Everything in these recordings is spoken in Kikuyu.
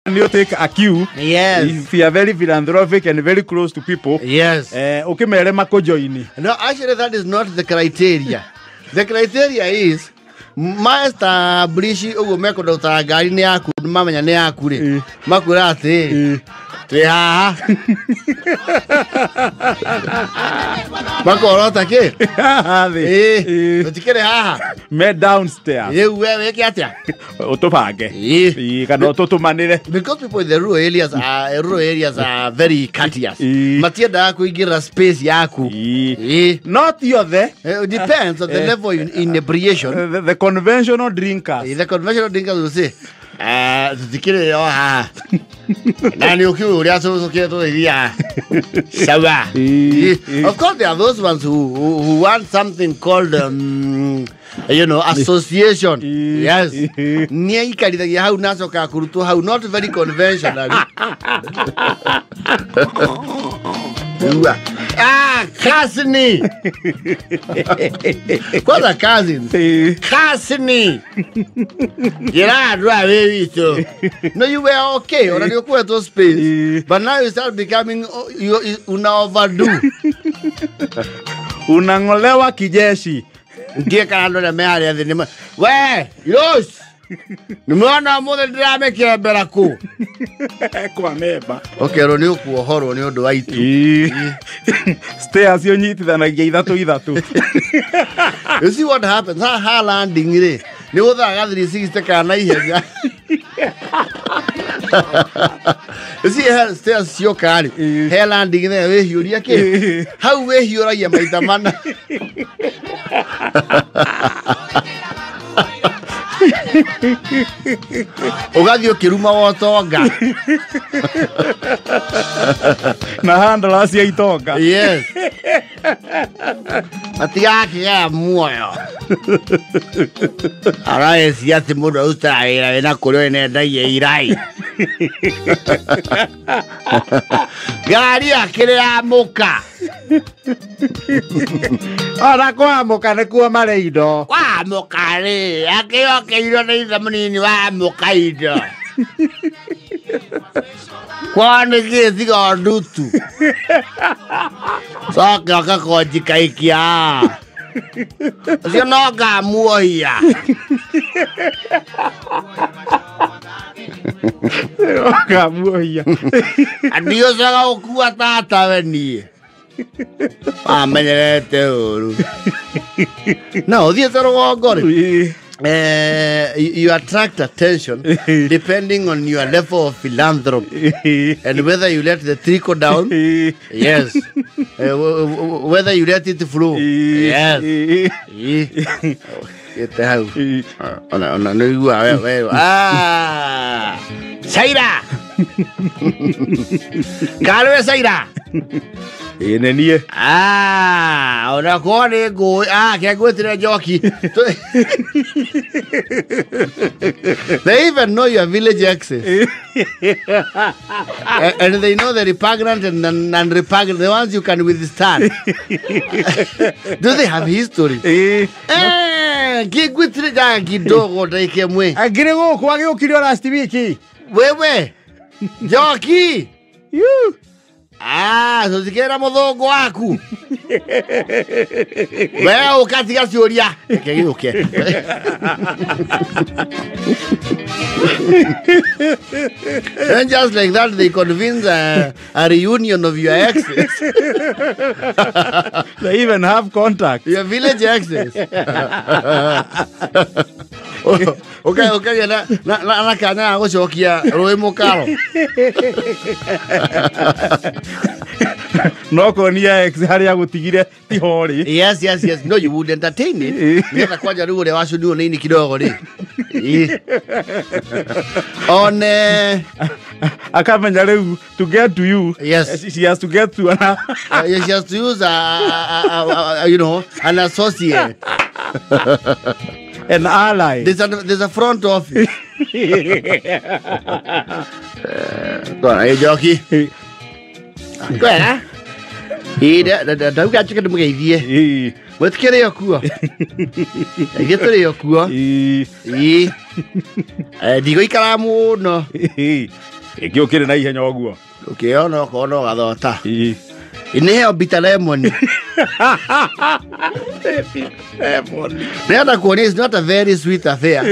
You take a cue. Yes. If you are very philanthropic and very close to people. Yes. Ukimere makojoini. No, actually that is not the criteria. The criteria is ma establish uguo mekũndũtara ngari nĩ yaku mamenya nĩ yaku rĩ makwĩra atĩ twĩ haha makorota kĩ Ĩ. tũtikĩrĩ haha Me downstairs. Rĩu we wĩke atĩa Ũtũbange. Ĩ. Kana ũtũtũmanĩre. Because people in the rural areas are very courteous. Ĩ. Matiendaga kũingĩra space yaku. Ĩ. Ĩ. Not othe. It depends on the level in inebriation. The conventional drinkers. The conventional drinkers will say, "Tutikire yo haha na nĩ ũkĩũĩ ũrĩa tũcũkĩre tũgĩthiaga sawa." Ĩ. Of course there are those ones who want something called association. Ĩ. Yes. Ĩ. Nĩ aikarithagia hau na acokaga kũrutwo hau, not very conventionally. Ua. Ah, kasini kwanza, cousins. Ĩ. Kasini njĩra andũ aya wĩ witũ. No, you were okay ona nĩ ũkũhetwo space. Ĩ. But now you start becoming, you una overdo. Unang'olewa kijeshi. Ndiĩ kana andũ arĩa me harĩa thĩ nĩ we iros nĩmwona ũmũthĩ ndĩramĩkĩembera kũ. Kwa memba. Ũkerwo nĩ ũkuohorwo nĩ ũndũ wa itu. Ĩ. Stairs ũnyitithanagia ithatũ ithatũ. You see what happens ha landing rĩ nĩ gũthaga 360 kana na ihenya. You see he stairs cioka rĩ, Ĩ. he landing there wĩhiũria kĩ. Ĩ. Hau wĩhiũragia maita mana. Ũgathiĩ ũkĩruma wotonga. Na handlers cia itonga. Yes, matigakĩgaya muoyo araecia atĩ mũndũ arutaga wĩra wĩna kũrĩa nendagia irai ngari akĩrĩ ya mũka. Ona kwamũka nĩkuo marĩ indo. Wa mũka rĩ akĩokeirwo nĩ ithe mũnini wa mũka indo kwao nĩ kĩ tiga ndutu coke oke kũnjikaikia ũcio no ngamuohia. Ngamuohia. Ndiũcaga gũkua tata we niĩ wamenyerete ũru na ũthiĩte rũgongo rĩ. Ĩ. You attract attention depending on your level of philanthropy Ĩ. and whether you let the trickle down. Ĩ. Yes, whether you let it flow. Ĩ. Yes. Ĩ. Ĩ. Ĩte hau. Ĩ. Ona nĩ iguaga we we ah Saira Karwe Saira. Ĩ, nĩ niĩ. Ah, ona korwo nĩ ngũĩ ah ke ngwĩtĩre njoki. They even know your village exes and they know the repugnant and the non-repugnant, the ones you can withstand. Do they have history? Ĩ. Eh, ngĩngwĩtire njaga kidogo ndaike mwe. Angĩrĩ gũkũ agĩũkire last week. Wewe njoki. Yu. Ah, tũtikĩra mũthũngũ waku we ũkatiga ciũria reke gĩũke. And just like that they convince a reunion of your exes. They even have contact. Your village exes. Ũkagĩa na kanya ga gũcokia rũĩ mũkaro. No kuonia ex harĩa gũtigire ti horĩ. Yes. No, you would entertain it. Nĩgetha kwanja rĩu ũrĩa wacunirwo nĩ ini kidogo rĩ. Ĩ. One Akamenya rĩu to get to you. Yes. She has to get to an She has to use a an associate. An ally. There's a front office. Kona ĩ njoki. Kwega. Ĩ ndauga njuke ndĩmũgeithie. Ĩ. Mũtikĩrĩ o kuo. Ithuĩ tũrĩ o kuo. Ĩ. Ĩ. Ndigũikara mũno. Ĩ. Ĩkĩ ũkĩrĩ na ihenya ũguo. Ũkĩona okorwo no gathota. Iniheo bitter lemon. Ndĩrenda kuonia it's not a very sweet affair.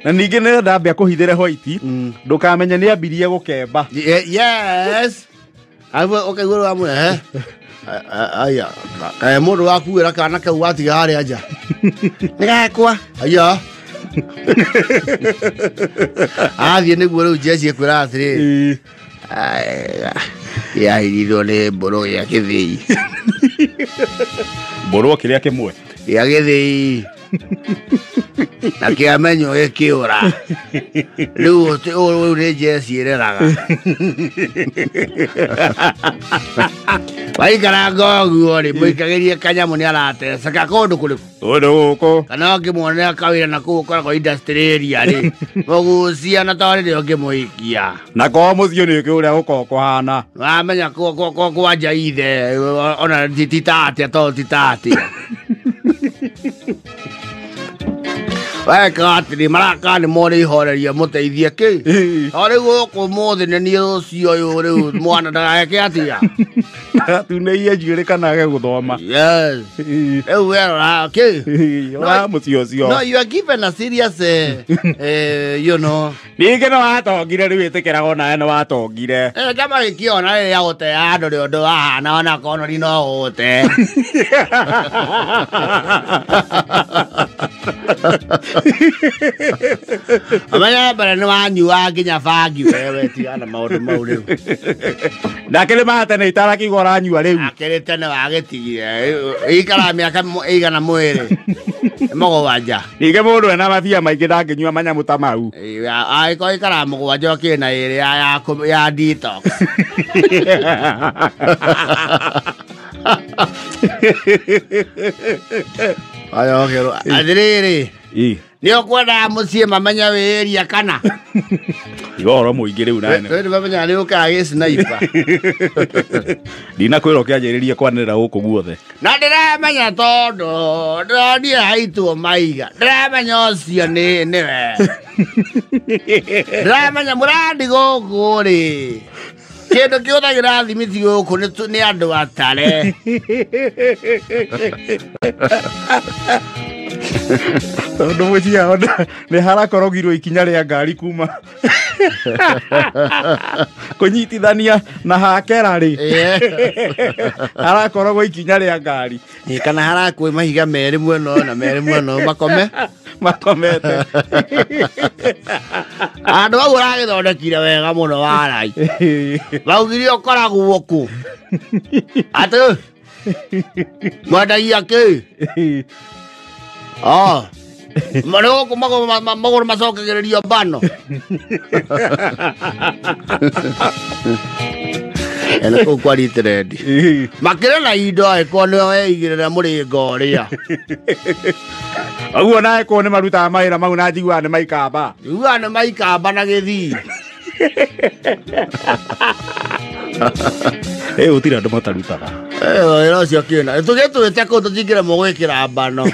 Na ningĩ nĩ ndambia kũhithĩre white ndũkamenye nĩ ambirie gũkemba. Yes. Abu ũkaigua wamwe aya kae mũndũ wakuĩra kana kau watiga harĩa nja. Nĩ gakwa. Aya. Athiĩ nĩguo rĩu njeci ĩkwĩra atĩrĩrĩ kĩahithirwo nĩ mbũrũ gĩa gĩthĩi. Mbũrũ kĩrĩa kĩmwe gĩa gĩthĩi na kĩamenywo gĩkĩũra. Rĩu rĩu nĩ njeci ĩreraga. Waikaranga ũguo rĩ mũikagĩrie kanyamũ nĩ arateceka kũndũ kũrĩkũ? Kũndũ gũkũ. Kana ũngĩmuonera kawĩra na kũu ũkoragwo industry area rĩ mũgucia na to rĩrĩa ũngĩmũhikia. Na korwo mũciĩ nĩ ũkĩ ũrĩa gũkoragwo kũhana. Wamenya kwanja ithe ona ti ta atĩa to ti ta atĩa. Weka atĩrĩ maraka nĩ more ihoreria mũteithie kĩ? O rĩu gũkũ mũthĩ nĩ niĩ ũcio ũyũ rĩu mwana ndageke atĩa? Atunĩie njuĩrĩ kana age gũthoma. Yes. Rĩu werora kĩ? Ora mũciĩ ũcio. No, you are given a serious you know. Ningĩ no watongire rĩu ĩtĩkĩraga onawe nĩ watongire. Kama gĩkĩona rĩrĩa gũte andũ rĩ ũndũ wahana ona konori no gũte. Amenya mbere nĩ wanyua nginya bangi wewe tigana maũndũ mau rĩu. Ndakĩrĩ mate nĩ itarakiuga ũranyua rĩu. Akĩrĩ tene wagĩtigire. Ikara mĩaka ĩigana mwĩrĩ. Mũgwanja. Ningĩ mũndũ ena mabia maingĩ ndangĩnyua manyamũ ta mau. Angĩkorwo ikara mũgwanja ũkĩrĩ na ĩrĩ ya detox. Aya ũkĩrwo atĩrĩrĩ nĩ ũkwendaga mũciĩ mamenye wĩ area kana? Iga ũhoro mũingĩ rĩu nane. Rĩu nĩmamenyaga nĩ ũkaga gĩ-sniper. Ndinakwĩra ũkĩanjĩrĩrie kwanĩrĩra gũkũ guothe. Na ndĩramenya tondũ ndĩronire haitwo maiga. Ndĩramenya ũcio nĩ nĩwe. Ndĩramenya mũrandi gũkũ rĩ. Kĩndũ kĩhũthagĩra thimiti gũkũ nĩ andũ atare. Tondũ mũciĩ ao nĩ harakorogirwo ikinya rĩa ngari kuma kũnyitithania na hakera rĩ. Harakorogwo ikinya rĩa ngari. Kana harakwĩ mahiga merĩ mwena ũyũ na merĩ mwena ũyũ makome. Makomete. Andũ au ũragĩthondekire wega mũno warai. Maugire ũkoragwo kũ? Atĩ mwendagia kĩ? Marĩ gũkũ magũrũ macokagĩrĩrio mbano. Ena kũu kwa Litred. Makĩrĩ na indo angĩkorwo nĩwe weigĩrĩra mũrĩngo ũrĩa. Ũguo na angĩkorwo nĩ marutaga mawĩra mau na njiguaga nĩ maikamba. Njiguaga nĩ maikamba na gĩthii. Gũtirĩ andũ matarutaga. Wĩra ũcio kĩna. Tũthiĩ twĩte kũu tũtingĩremwo gwĩkĩra mbano.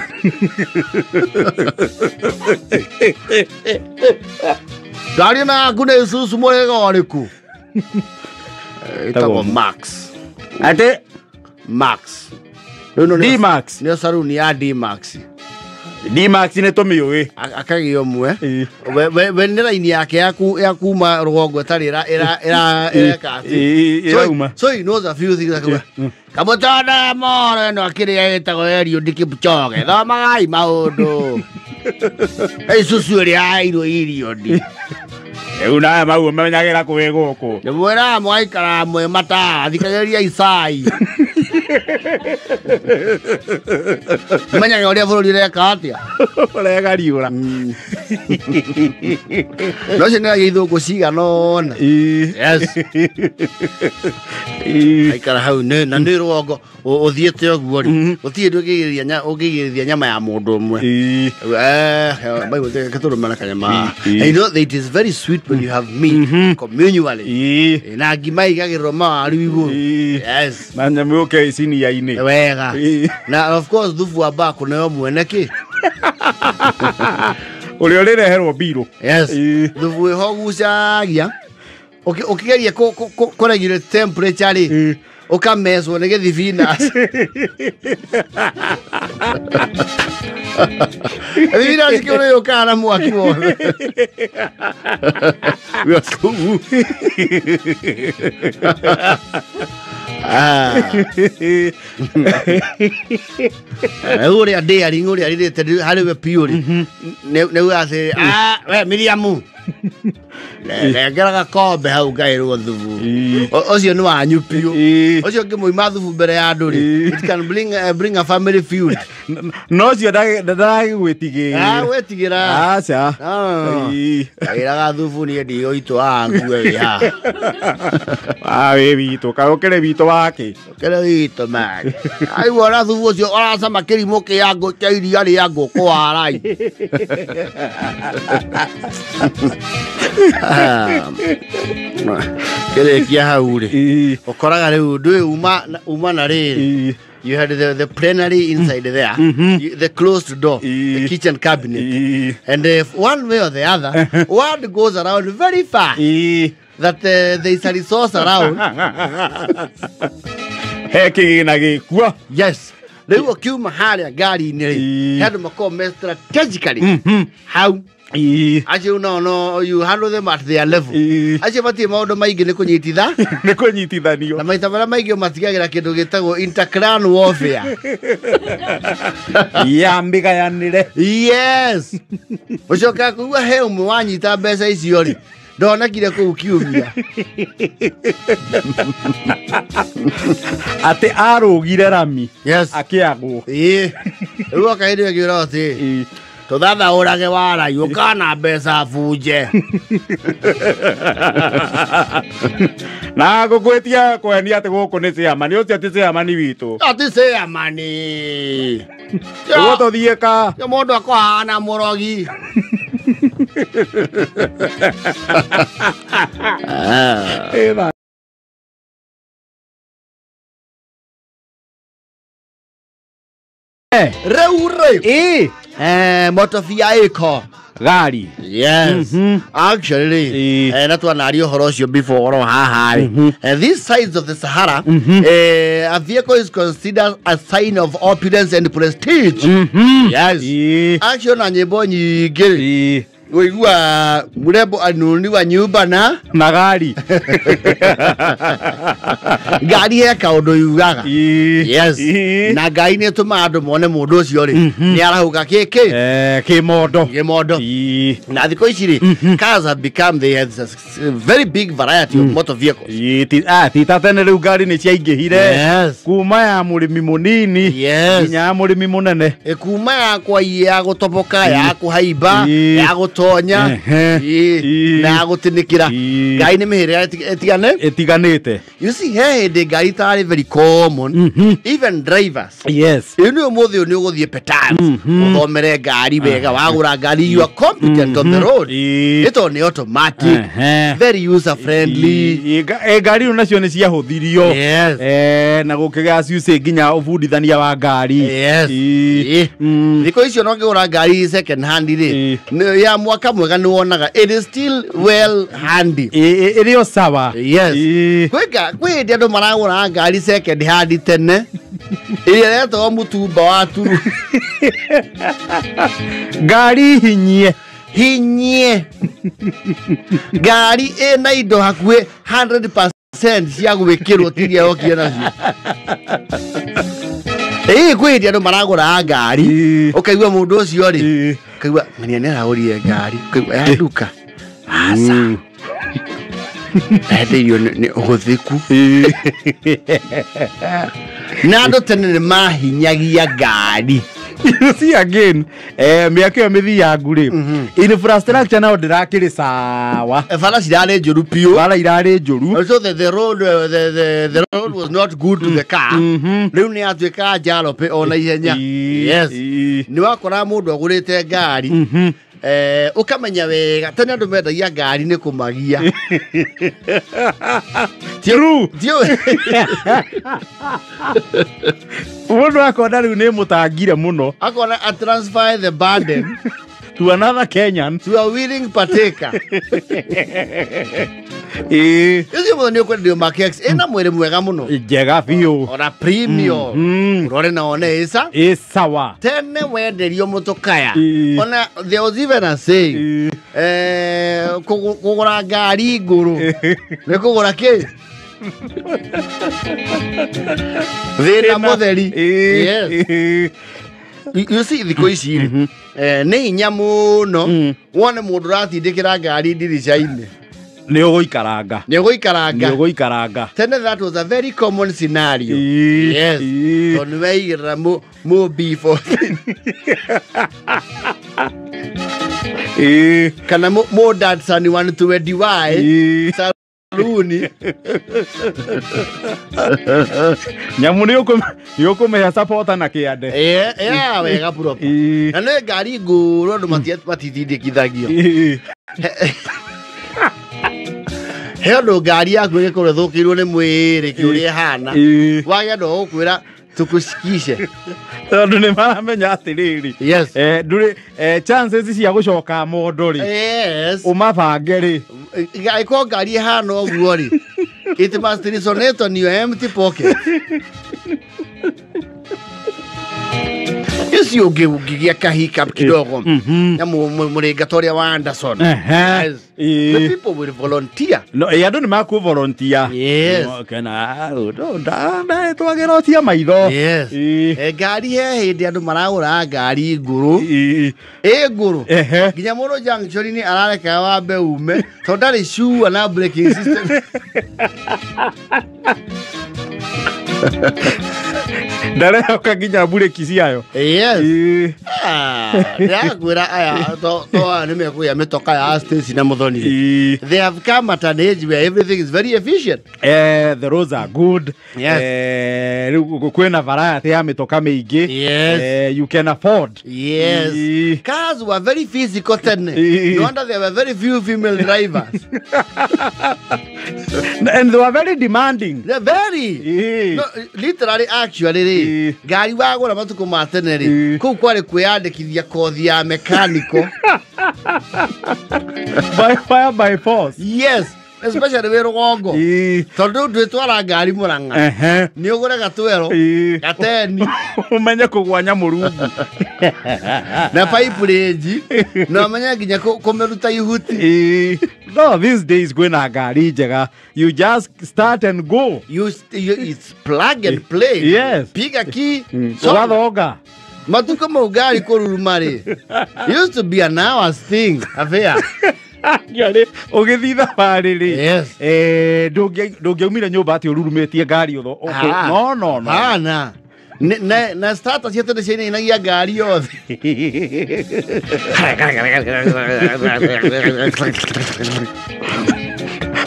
Ngari ĩno yaku nĩ Isuzu mũrĩgo ũrĩkũ? Ĩtagwo Max. Atĩ? Max. Rĩu ĩno D-Max. Nĩyo saruni ya D-Max. D-Max nĩ tũmĩũĩ. Akagĩa ũmwe. We nĩ raini yake ya kuma rũgongo ĩtarĩ ĩreka atĩ. Ĩrauma. So he knows a few things. Kamũtana moro ĩno akĩrĩa ĩtagwo Eliud Kipchoge. Thomagai maũndũ. Isuzu ĩrĩa yaheirwo Eliud. Rĩu nawe mau ũmenyagĩra kũ wĩ gũkũ? Ndĩmwĩraga mũgaikara mwĩ matawa, thikagĩrĩria icai. Menyaga ũrĩa bũrũri ũreka atĩa? Ũregariũra. No ũcio nĩ ithũngũ cigana ũna. Yes. Aikara hau na nĩ rũgongo ũthiĩte ũguo rĩ. Gũtirĩ hĩndĩ ũngĩgirĩrĩria nyama ya mũndũ ũmwe. Bible reke tũrũme kanyama. And you know that it is very sweet when you have meat communally. Na ngima igagĩrĩrwo mawaru igũrũ. Yes. Na nyamũ yũke icinia-inĩ. Wega. Na of course thubu wa mbaa kũneo mwene kĩ? Ũrĩa ũrĩreherwo mbirũ. Yes. Ĩĩ. Thubu wĩho gucagia. Ũkĩgeria kũ regulate temperature rĩ, Ĩĩ. ũkamecwo nĩ gĩthibinaci. Gĩthibinaci kĩu nĩ gĩũkaga na mwaki wothe. Gĩakũu. Ah. Rĩu ũrĩa daring ũrĩa rirĩte harĩ we piũ rĩ, nĩ uga atĩ, "Ah, we Miriamu, nengera gakombe hau ngaĩrwo thubu." Ĩĩ. Ũcio nĩ wanyu piũ. Ĩĩ. Ũcio ũngĩmũima thubu mbere ya andũ rĩ, Ĩĩ. it can bring a family feud. No ũcio ndaragĩgwĩtigĩra. Ah, wĩtigĩra. Aca. Ah. Ĩĩ. Ngagĩraga thubu niĩ ndigũitũ haha ngue wĩ haha. Ah, wĩ witũ kaĩ ũkĩrĩ witũ wake. Kĩrĩ witũ man. Aigua ũrĩa thubu ũcio ũracama kĩrimũ kĩa ngũ kĩa iria rĩa ngũkũ warai. Kĩrĩkia hau rĩ, Ĩĩ. ũkoraga rĩu ndũĩ uma na rĩrĩ. Ĩĩ. You had the plenary inside there, the closed door, the kitchen cabinet. Ĩĩ. And if one way or the other, word goes around very far Ĩĩ. that there is a resource around. He kĩgĩna gĩkuo. Yes. Rĩu ũkiuma harĩa ngari-inĩ rĩ, Ĩĩ. he andũ makoragwo me strategically hau. Ĩĩ. Acio no no you handle them at their level. Ĩĩ. Acio matirĩ maũndũ maingĩ nĩ kũnyititha. Nĩ kũnyitithanio. Na maita marĩa maingĩ matigagĩra kĩndũ gĩtagwo interclan warfare. Ya mĩgayanĩre. Yes. Ũcokaga kũigua he ũmwe wanyita mbeca icio rĩ, ndonekire kũu kiumia. Atĩ arũgire rami. Yes. Akĩagwo. Ĩĩ. Rĩu oka hĩndĩ ĩyo ĩngĩũra atĩ Ĩĩ. tũthathaũrage warai ũkana mbeca bunje. Na ngũkwĩtia kwenia atĩ gũkũ nĩ ciamani ũcio ti ciamani witũ. Ati ciamani. Ũguo tũthiĩ ka. Yo mũndũ akũhana mũrogi. Ĩtha. Rĩu rĩ. Ĩĩ. Motobia ĩko. Gari. Yes. Actually, Ĩĩ. na twanaria ũhoro ũcio before oro haha rĩ. These sides of the Sahara, a vehicle is considered a sign of opulence and prestige. Yes. Ĩĩ. Actually, na nyĩmbo nyingĩ rĩ, Ĩĩ. ũigua mrembo anunuliwa nyumba na Na gari. ngari he kaũndũ yugaga. Ĩĩ. Yes. Ĩĩ. Na ngari nĩ ĩtũmaga andũ mone mũndũ ũcio rĩ, nĩ arahũka kĩkĩ Kĩmondo. kĩmondo. Ĩĩ. Na thikũ ici rĩ, cars have become, they have a very big variety of motor vehicles. Ĩĩ, ti ta tene rĩu ngari nĩ ciaingĩhire. Yes. Kuma ya mũrĩmi mũnini Yes. nginya ya mũrĩmi mũnene. Kuma yakwa ya gũtoboka, ya kũhaimba, Ĩĩ. ya gũtonya, Ehe. ĩĩ, Ĩĩ. na ya gũtĩnĩkĩra. Ĩĩ. Ngari nĩ mĩhĩrĩga ĩtigane. Ĩtiganĩte. You see, he hĩndĩ ngari itarĩ very common, even drivers. Yes. Ĩĩ nĩ ũmũthĩ ũyũ nĩ ũgũthiĩ petals, ũthomere ngari wega, wagũra ngari, you are competent on the road. Ĩĩ. Nĩ tondũ nĩ automatic, Ehe. very user friendly. Ĩĩ, ngari rĩu nacio nĩ ciahũthirio. Yes. Na gũkĩgĩa ciucĩ nginya ũbundithania wa ngari. Yes. Ĩĩ. Ĩĩ. Thikũ icio no ngĩgũra ngari second hand rĩ, Ĩĩ. ya mwaka mwega nĩ wonaga it is still well handy. Ĩĩ, ĩrĩ o sawa. Yes. Ĩĩ. Kwĩ hĩndĩ andũ maragũraga ngari second hand tene ĩrĩa ĩretagwo mũtumba wa turu. Ngari hinyie. Hinyie. Ngari ĩna indo hakuhĩ 100% cia gwĩkĩrwo tiria yokire nacio. Ĩĩ, kwĩ hĩndĩ andũ maragũraga ngari, Ĩĩ. ũkaigua mũndũ ũcio rĩ, Ĩĩ. ũkaigua ng'ania nĩ aragũrire ngari, ũkaigua ya nduka. Aca. Endeirio nĩ ũhũthĩku. Na andũ tene nĩ mahinyagia ngari. You see again, mĩaka ĩyo mĩthiangu rĩ, infrastructure nayo ndĩrakĩrĩ sawa. Bara cirarĩ njũru biũ. Bara irarĩ njũru. Also the road, the road was not good to the car. Rĩu nĩ yatuĩkaga njarope ona ihenya. Ĩĩ, Yes. ĩĩ. Nĩ wakoraga mũndũ agũrĩte ngari, ũkamenya wega tene andũ mendagia ngari nĩ kũmagia. True. Ndiũĩ. Mũndũ akona rĩu nĩ mũtangire mũno. Akona a transfer the burden. To another Kenyan. To a willing partaker. Ucio mũthoni ũkwenderio Mark X ĩna mwĩrĩ mwega mũno. Njega biũ. Ona premium. Ũrore na one ĩca. Ĩ sawa. Tene wenderio mũtũkaya. Ona there was even a saying. Kũgũra ngari ngũrũ. Nĩ kũgũra kĩ? Thĩna mũtheri. Yes. You see thikũ ici rĩ, nĩ hinya mũno wone mũndũ ũratindĩkĩra ngari ndirica-inĩ. Nĩ ũgũikaranga. Nĩ ũgũikaranga. Nĩ ũgũikaranga. Tene that was a very common scenario. Yes. Tondũ nĩ weigĩrĩra mũ B14. Kana mũ Datsun 120Y. Saluni. Nyamu nĩ ũkũmĩhe supporter na kĩande. Wega proper. Na nĩ ngari ngũrũ andũ matitindĩkithagio. He ũndũ ngari yaku ĩgĩkorwo ĩthũkĩirwo nĩ mwĩrĩ kĩũrĩa ĩhana. Wage andũ a gũkwĩra tukushikishe. Tondũ nĩ maramenya atĩrĩrĩ. Yes. Ndũrĩ chances cia gũcoka mondo rĩ. Yes. Ũmabange rĩ. Ĩkorwo ngari ĩhana ũguo rĩ. It must resonate on your empty pocket. Icio ũngĩgĩa kahika kidogo. Na mũrĩnga ta ũrĩa wa Anderson. Yes. The people will volunteer. No, andũ nĩ makũ volunteer. Yes. Kana twagĩra tia maitho. Yes. Ngari he hĩndĩ andũ maragũra ngari ngũrũ. Ĩ ngũrũ. Nginya mũndũ junction-inĩ arareka wambe ume tondũ ndarĩ sure na braking system. Ndarehoka nginya bureki ciayo. Yes. Ndĩrakwĩra aya to nĩ mekũgĩa mĩtoka ya Stacy na Muthoni. They have come at an age where everything is very efficient. The roads are good. Yes. Rĩu kwĩna variety ya mĩtoka mĩingĩ. Yes. You can afford. Yes. Cars were very physical tene. No wonder there were very few female drivers. And they were very demanding. They're very. No, literally actually rĩ ngari wagũra matukũ ma tene rĩ kũu kwarĩ kwĩyandĩkithia kothi ya mechanical. By fire by force. Yes. Especially wĩ rũgongo. Tondũ ndwĩtwara ngari Mũrang'a. Nĩ ũgũre gatwero, gateni, ũmenye kũgwa nyamũrungu na pipe range, na ũmenye nginya kũmĩruta ihuti. No, these days kwĩna ngari njega. You just start and go. It's plug and play. Yes. Piga key. Ũgathonga. Matukũ mau ngari kũruruma rĩ, used to be an hour's thing affair. Ũgĩthiĩ thabarĩ rĩ, ndũngĩaumire nyũmba atĩ ũrurumĩtie ngari ũtho. No, no, no. Hana. Na starter cia tene ciainainagia ngari yothe.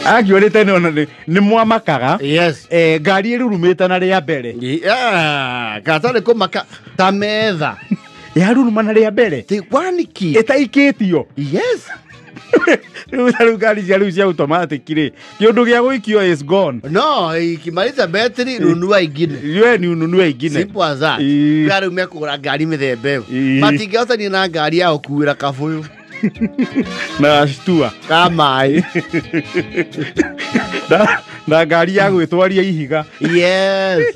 Actually tene ona nĩ mwamakaga. Yes. Ngari ĩrurumĩte na rĩa mbere. Gatarĩ kũmaka ta metha. Yaruruma na rĩa mbere. Ti kwaniki. Ĩtaikĩtio. Yes. Rĩu ngari cia rĩu cia automatic rĩ, kĩũndũ gĩa gũikio is gone. No, ikimaliza battery nunua ingine. We ni ununue ingine. Simple as that. Rĩu mekũgũra ngari mĩthemba ĩyo. Matingĩhotania na ngari ya gũkuĩra kabũyũ. Na shtua. Ka maĩ. Na ngari ya gwĩtwaria ihiga. Yes.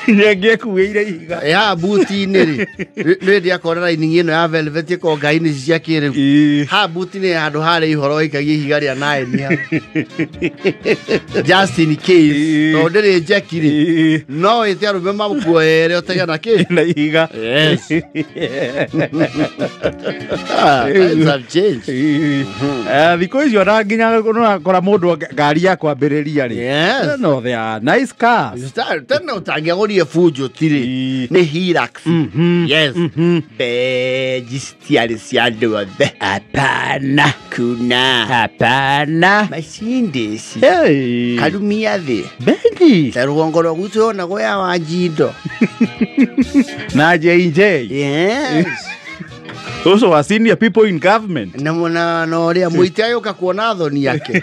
Nyengĩkuĩire ihiga. Ya buti-inĩ rĩ, nĩ ndiakora raini ĩno ya velvet ĩkorwo ngai-inĩ ici cia kĩrĩu. Ha buti-inĩ handũ harĩa ihoro waikagia ihiga rĩa naini hau. Just in case. Tondũ ndĩrĩ njeki rĩ, no wĩte arũme makuoere ũtege na kĩ? Na ihiga. Yes. Times have changed. Thikũ icio ona nginya ũrakora mũndũ ngari ya kwambĩrĩria rĩ. Yes. No, they are nice cars. Tene ũtangĩagũrire Fujo tirĩ, nĩ Hilux. Yes. Mbeji citiarĩ cia andũ othe. Hapana. Kuna. Hapana. Mercedes. Hey. Karumia thĩ. Benji. Ta rũgongo rwa gwitũ yonagwo ya Wanjindo. Na JJ. Yes. Those were senior people in government. Na mona na ũrĩa mũiti agĩũka kuona thoni yake.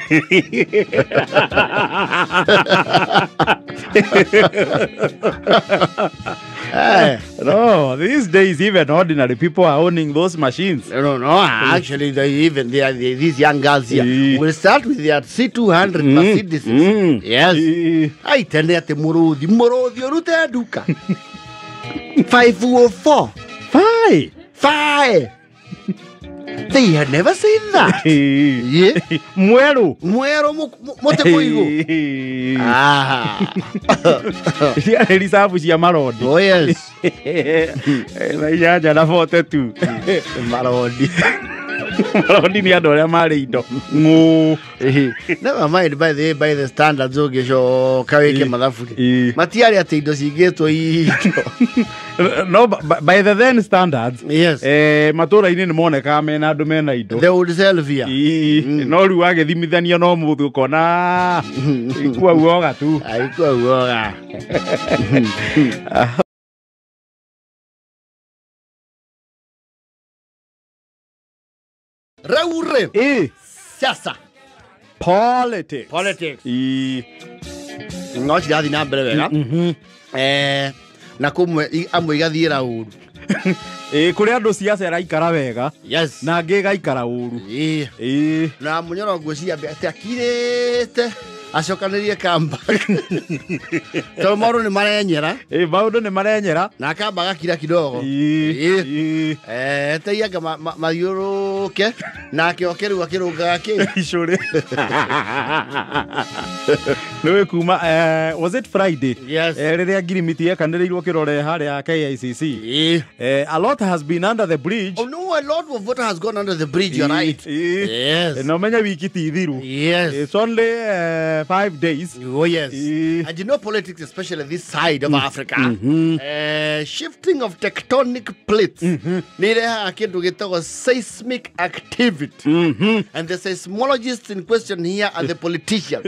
No, these days even ordinary people are owning those machines. No, actually these young girls here will start with their C200 Mercedes. Yes. Ai tene ati muruthi urute nduka. 504. Five. Five. They had never seen that. Yeah. Mweru mote kuigu. Ah. Cia reserve cia marondi. Oh yes. Na inyanya na 42. Marondi. Marondi ni andu aria mari indo. Ng'ũ. Never mind by the standards ũngĩcoka wĩke mathabu. Matiarĩ atĩ indo cingĩtwo indo. No, by the then standards, yes. Matũra-inĩ nĩ monekaga mena andũ mena indo. They would sell here. No rĩu wagĩthimithania no mũthĩ ũkona ikua uoga tu. Ikua uoga. Raure. Siasa. Politics. No cirathiĩ na mbere wega. Na kumwe amwe igathiĩra ũru. Kũrĩ andũ siasa ĩraikara wega. Yes. Na angĩ ĩgaikara ũru. Na Mũnyoro ngwĩciria atĩ akirĩte acokanĩrie kamba. Tondũ maũndũ nĩ marenyera. Maũndũ nĩ marenyera. Na akamba agakira kidogo. Eteianga mathiũrũke nake oke rĩu akĩrũngaga kĩ icũrĩ. Nĩũĩ kuma was it Friday? Yes. Rĩrĩa ngirimiti yekanĩrĩirwo kĩrore harĩa KICC. A lot has been under the bridge. Oh no, a lot of water has gone under the bridge, you're right. Yes. Na ũmenye wiki ti thiru. Yes. It's only 5 days. Oh yes. And you know politics, especially this side of Africa, shifting of tectonic plates. Nĩĩrehaga kĩndũ gĩtagwo seismic activity. And the seismologists in question here are the politicians.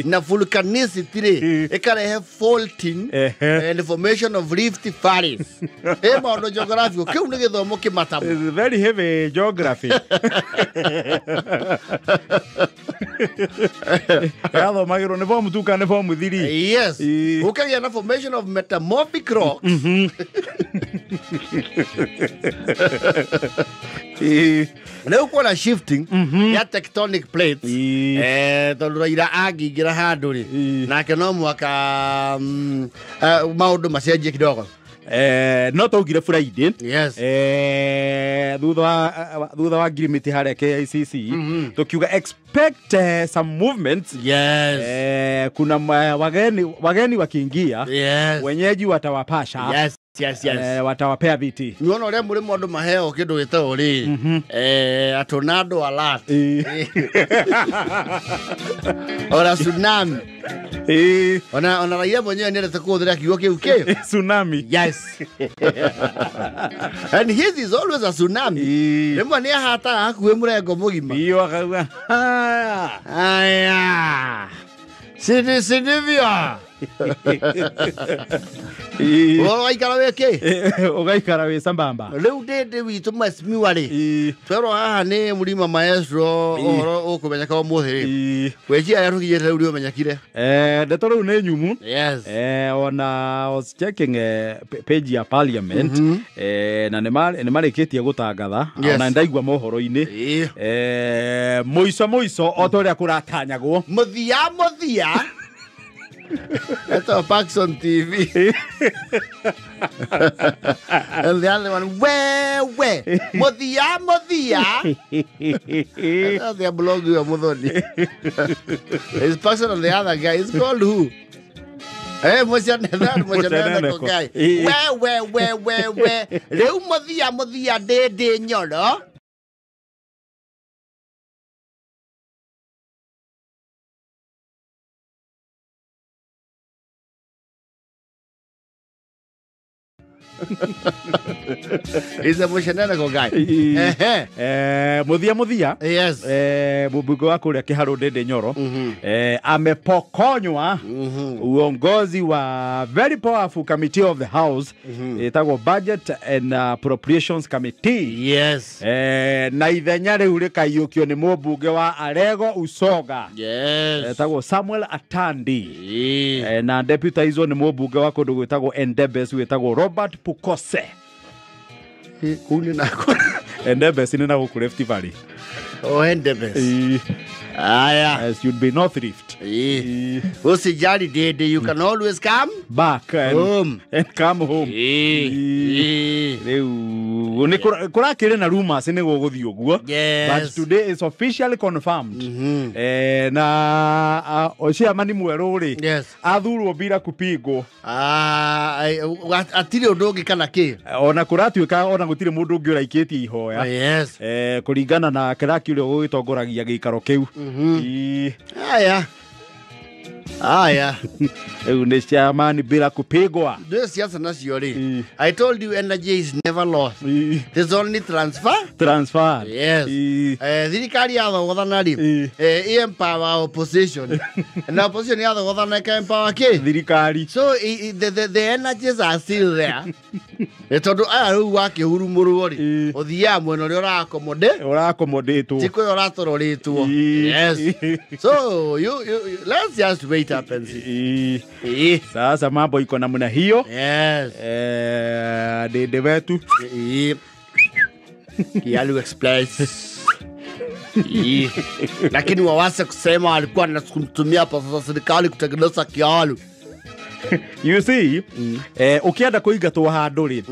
Na volcanicity rĩ ĩkarehe faulting and the formation of rift valleys. Maũndũ geography kĩu nĩ gĩthomo kĩmatamu. It's very heavy geography. Yathomagĩrwo nĩ form 2 kana nĩ form 3. Yes. Ũkagĩa na formation of metamorphic rocks. Rĩu kuona shifting ya tectonic plates. Tondũ Raila angĩingĩra handũ rĩ nake no mũhaka maũndũ macenjie kidogo. No taugire Friday. Yes. Thutha wa ngirimiti harĩa KICC tukiuga expect some movements. Yes. Kuna wageni wakiingia. Yes. Wenyeji watawapasha. Yes. Yes, yes. Watawapea viti. Niona ũrĩa mũrĩmo andũ maheo kĩndũ gĩtagwo rĩ a tornado alert. Ora tsunami. Ona raia mwenyewe nĩendete kũhũthĩra kiugo kĩu kĩ tsunami. Yes. And his is always a tsunami. Rĩmwe nĩ ahataga hakuhĩ mũrengo mũgima. Iyo akauga aya Sidivia. Ũgaikara wĩ kĩ? Ũgaikara wĩ sambamba. Rĩu ndĩndĩ witũ mheshimiwa rĩ twerwo haha nĩ Mũrima Maestro ũhoro ũkũmenyeka ũmũthĩ rĩ gwĩciria arĩa tũkinyĩte rĩu nĩũmenyekire. Ndeto rĩu nĩ nyumu. Yes. Ona I was checking page ya parliament na nĩ marĩkĩtie gũtangatha ona ndaigua mohoro-inĩ mũico o ta ũrĩa kũratanyagwo mũthia That's Parkson TV. And the other one, where? Mothia. That's the blog you are Muthoni. It's Parkson and the other guy. It's called who? Moshanetha guy. Where? Reu mothia, de nyoro. He's a musheneneko guy. Ehe. Muthia muthia. Yes. Mbunge wa kũrĩa Kĩharũ Ndĩndĩ Nyoro amepokonywa uongozi wa very powerful committee of the house ĩtagwo Budget and Appropriations Committee. Yes. Na ithenya rĩu rĩkaiyũkio nĩ mũmbunge wa Arego Usoga. Yes. Etagwo Samuel Atandi. Na deputizwo nĩ mũmbunge wa kũndũ gwĩtagwo Endebess wĩtagwo Robert Pukose. Kũu nĩ nako. Endebess nĩ na gũkũ Rift Valley. Oh, Endebess. Aya. Should be North Rift. Usijali Dede, you can always come back and home. And come home. Rĩu nĩ kũrakĩrĩ na rumors nĩ gũgũthiĩ ũguo. Yes. But today is officially confirmed. Na chairman mwerũ rĩ. Yes. Athurwo bila kupigwo. Atirĩ ũndũ ũngĩ kana kĩ? Ona kũratuĩka ona gũtirĩ mũndũ ũngĩ ũraikĩtie ihoya. Yes. Kũringana na kĩraki ũrĩa ũgĩtongoragia gĩikaro kĩu. Aya. Aya. Rĩu nĩ chairman bila kupigwa. Ndĩ siasa nacio rĩ. I told you energy is never lost. There's only transfer. Transfer. Yes. Thirikari yathogothana rĩ. Empower opposition. Na opposition yathogothana ĩka empower kĩ? Thirikari. So the energies are still there. Tondũ aya rĩu wakĩhurumũrwo rĩ, ũthiaga mwena ũrĩa ũraaccommodate. Ũraaccommodate. Ti kũrĩa ũratororĩtwo. Yes. So you let's just wait up and see. Sasa mambo iko namna hiyo. Yes. Dede wetu. Kialu Express. Lakini wawase kusema walikuwa wanatumia pesa za serikali kutengeneza Kialu. You see, ukienda kuingatwo handũ rĩ,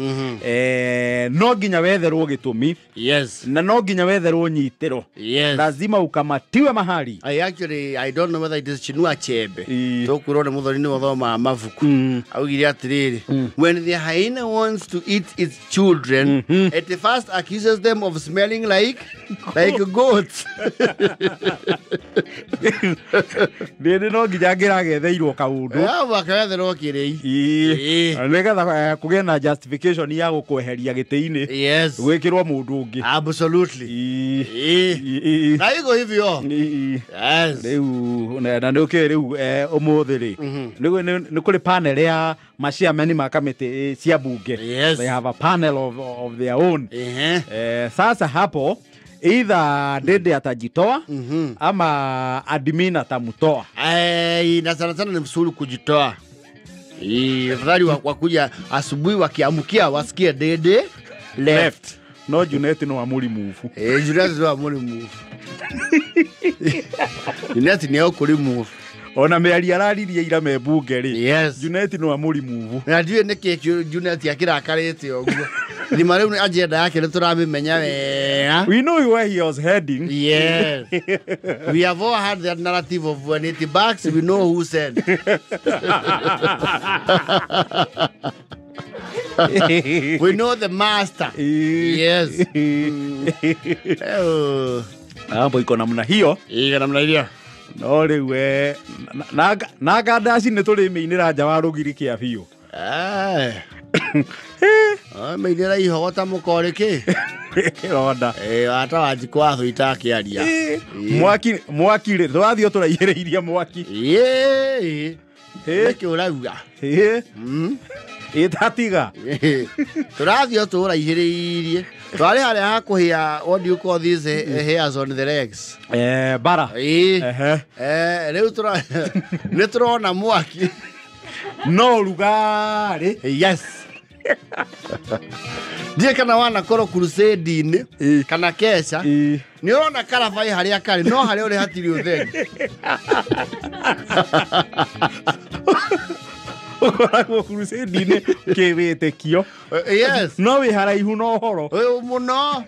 no nginya wetherwo gĩtũmi. Yes. Na no nginya wetherwo nyitĩro. Yes. Lazima ukamatiwe mahali. I actually, I don't know whether it is Chinua Achebe. Tũkwĩrwo nĩ mũthoni nĩ gũthomaga mabuku. Augire atĩrĩrĩ, when the hyena wants to eat its children, it first accuses them of smelling like goats. Ndĩ no nginya ngĩragetheirwo kaũndũ. Wakawetherwo kĩrĩi. Nĩgetha kũgĩe na justification ya gũkweheria gĩtĩ-inĩ. Yes. Gwĩkĩrwo mũndũ ũngĩ. Absolutely. Na iko hivyo. Yes. Rĩu na nĩ ũkĩũĩ rĩu ũmũthĩ rĩ, nĩ kũrĩ panel ya maciameni ma kamĩtĩ cia bunge. Yes. They have a panel of their own. Sasa hapo either Dede atajitoa ama admin atamtoa. Na sana sana ni msuri kujitoa. Afadhali wakuja asubuhi wakiamkia wasikie Dede left. No Junet no amuri move. Junet no amuri move. Junet ni okuri move. Ona mĩario araririe ira me bunge rĩ. Yes. Junet no amuri move. Na ndiũĩ nĩkĩ Junet akĩrakarĩte ũguo. Thima rĩu agenda yake nĩ tũramĩmenya wega. We know where he was heading. Yes. We have all had that narrative of when it backs, we know who said. We know the master. Yes. Mambo iko namna hiyo. Iko namna hiyo. No rĩu na ngandaci nĩ tũrĩmĩinĩra nja wa rũgiri kĩa biũ. Mĩinĩra ihogota mũkorĩ kĩ? Kĩronda. Ata Wanjikũ wa Thũita akĩaria. Mwaki mwaki rĩ, tũrathiĩ tũraihĩrĩirie mwaki. Nĩkĩ ũrauga? Ĩtatiga. Tũrathiĩ tũraihĩrĩirie. Twarĩ harĩa ha kũhĩa, what do you call these hairs on the legs? Bara. Rĩu nĩ tũrona mwaki. No rugarĩ. Yes. Ndiĩ kana wanakorwo crusade-inĩ kana kesha, nĩ ũrona karabai harĩa karĩ, no harĩa ũrĩ hatirĩ ũtheri. Ũkoragwo crusade-inĩ kĩwĩtĩkio. Yes. No wĩ haraihu na ũhoro. Mũno.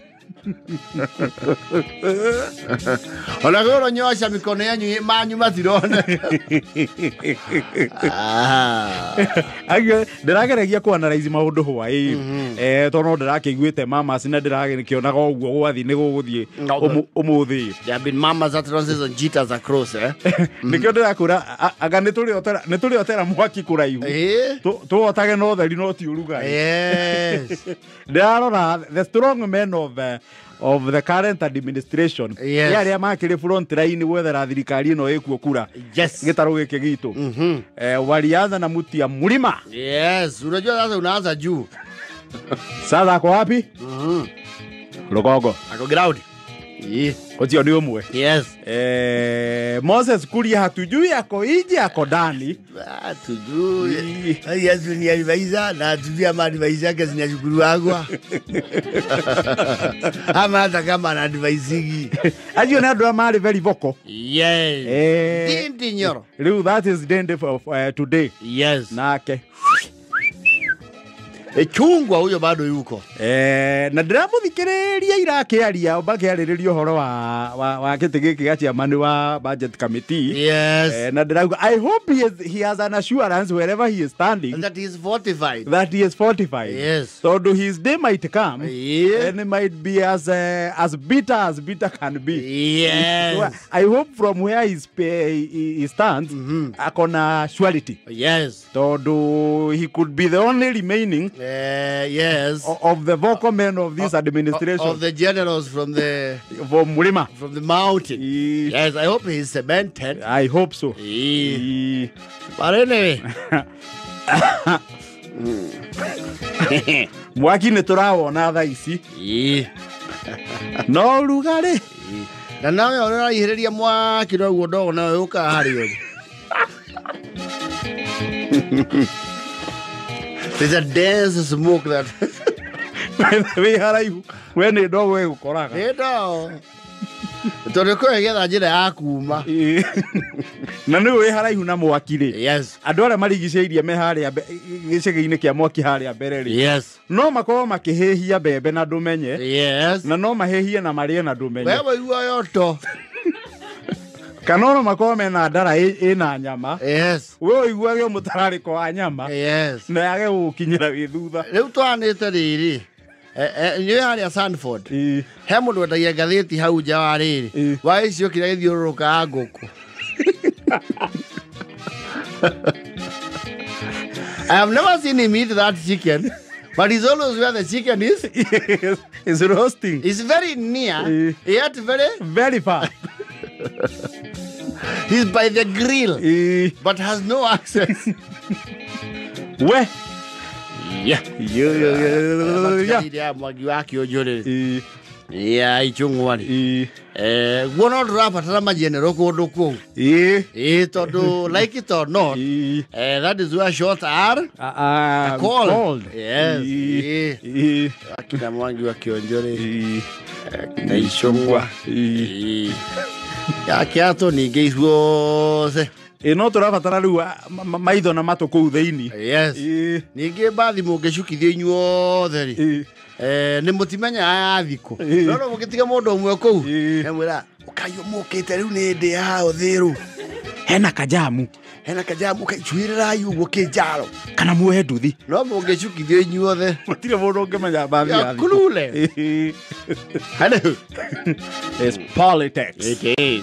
Ona goro nyosha mikono yanyu manyu matirona. Agä ndärageragia kå analyze maå hwaä tondå ndärakĩiguĩte mamas na ndärakĩonaga ũguo gwathi nĩ gũgũthiĩ ũmũthĩ. There have been mamas utterances and jitters across, eh? Nĩkĩo ndĩrakwĩra anga nĩ tũrĩotera mwaki kũraihu tũwotage na ũtheri no ti ũrugarĩ. Yes. Ndĩrarora the strong men of the current administration. Yes. Nĩ arĩa makĩrĩ front line gwethera thirikari ĩno ĩkuo kura. Yes. Gĩtarũ gĩkĩ gitũ. Walianza na muti ya mlima. Yes, unajua sasa unaanza juu. Sasa ako wapi? Lugongo. Ako ground. Ũcio nĩ ũmwe. Yes. Moses Kuria hatujui ako nje ako ndani. Hatujui. Yesu ni advisor na hatujui ama advisor yake zinashukuru. Ama hata kama ana advising. Acio nĩ andũ marĩ very vocal. Yes. Ndindi Nyoro. Rĩu that is the of today. Yes. Nake. Chungwa huyo bado yuko. Na ndĩramũthikĩrĩria irakĩaria makĩarĩrĩria ũhoro wa gĩtĩ gĩkĩ gĩa chairman wa budget committee. Yes. Na ndĩrauga I hope he has an assurance wherever he is standing that he is fortified. That he is fortified. Yes. So his day might come. Yeah. And it might be as bitter as bitter can be. Yes. So I hope from where he stands akona surety. Yes. So he could be the only remaining yes. Of the vocal men of this administration. Of the generals from the from Mlima. From the mountain. Yes, I hope he's cemented. I hope so. But anyway. Mwaki nĩ tũrawona thaa ici. No rugarĩ. Na nawe ũraihĩrĩria mwaki noguo ndogo nawe ũkaga harĩ ũrĩ. There's a dense smoke that wĩ haraihu we nĩ ndogo ĩgũkoraga. Nĩ ndogo. Tondũ kwĩgetha njĩra ya kuma. Na nĩ wĩ haraihu na mwaki rĩ. Yes. Andũ arĩa marigicĩirie me harĩa gĩcegĩ-inĩ kĩa mwaki harĩa mbere rĩ. Yes. No makorwo makĩhĩhia mbembe na ndũmenye. Yes. Na no mahĩhie na marĩe na ndũmenye. We waigua yoto. Kana no makorwo mena ndara ĩna nyama. Yes. We ũiguage mũtararĩko wa nyama. Yes. Na yage gũgũkinyĩra wĩ thutha. Rĩu twanĩte rĩrĩ. Nĩ harĩa Sanford. He mũndũ wendagia ngathĩti hau nja wa rĩrĩ. Wa icio kĩrĩa gĩthiũrũrũkaga ngũkũ. I have never seen him eat that chicken, but he's always where the chicken is. Yes, it's roasting. It's very near, yet very, very far. He's by the grill, but has no access. Where? Yeah. Yeah. Mwagi wake ũnjũrĩre. Yeah, ichungwa rĩ. Guo no ndũrabatara majenero kũndũ kũu. Tondũ like it or not, that is where shots are called. Yes. Akina Mwangi wa Kionjore. Akina Ichungwa. Akiato ningĩ ithuothe. No tũrabatara rĩu maitho na matũ kũu thĩinĩ. Yes. Ningĩ mbathi mũngĩcukithio inyuothe rĩ. Nĩ mũtimenya ya thikũ. No no mũngĩtiga mũndũ ũmwe kũu. Emwĩra ũkaiywo mũkĩte rĩu nĩ ndĩ ya ũthĩrũ. Hena kajamu. Hena kajamu kaicuĩrĩrai ũguo kĩnjaro. Kana muohe nduthi. No mũngĩcukithio inyuothe. Gũtirĩ mũndũ ũngĩmenya mbathi ya thikũ. Clueless. Hello. It's politics. It is.